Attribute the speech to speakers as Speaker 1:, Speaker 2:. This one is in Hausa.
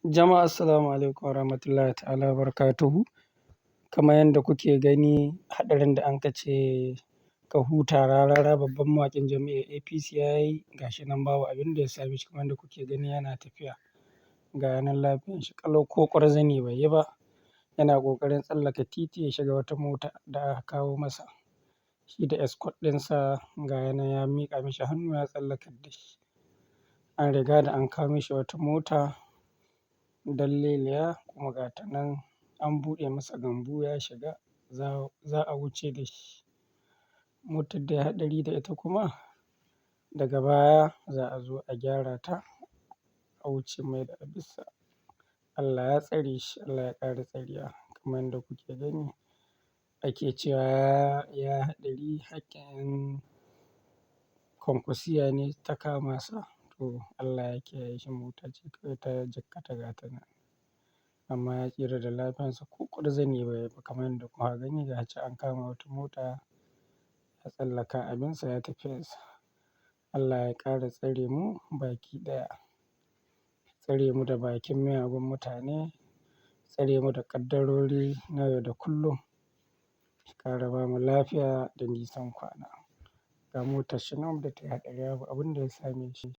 Speaker 1: Jama'a assalamu alaikum warahmatullahi ta'ala wabarakatuhu. Kamar yadda kuke gani, haɗarin da anka ce ka huta rarara, babban mawaƙin jam'iyyar APC ya yi, ga shi nan babu abin da ya same shi. Kamar yadda kuke gani, yana tafiya. Ga nan lafiyan shi ƙalau, ko ƙwarzane bai yi ba. Yana ƙoƙarin tsallaka titi ya shiga wata mota da aka kawo masa. Shi da escort ɗinsa, ga ya nan ya miƙa mishi hannu ya tsallakar da shi. An riga da an kawo mishi wata mota dalleliya, kuma ga ta nan an buɗe masa gambu ya shiga, za a wuce da shi. Motar da ya haɗari da ita kuma daga baya za a zo a gyara ta, a wuce mai da abissa. Allah ya tsare shi, Allah ya ƙara tsarewa. Kamar yadda kuke gani, ake cewa ya haɗari, haƙƙin 'yan kwankwasiyya ne ta kama sa. To Allah ya kiyaye shi, mota ce kawai ta jikkata, ga ta nan. Amma ya tsira da lafiyansa, ko ƙwarzane bai yi ba, kamar yadda kuka gani, ga shi an kama wata mota ya tsallaka abinsa ya tafiyarsa. Allah ya ƙara tsare mu baki ɗaya. Tsare mu da bakin miyagun mutane, tsare mu da ƙaddarori na yau da kullum. Ya ƙara ba mu lafiya da nisan kwana. Ga motar shi nan da ta yi haɗari, babu abin da ya same shi.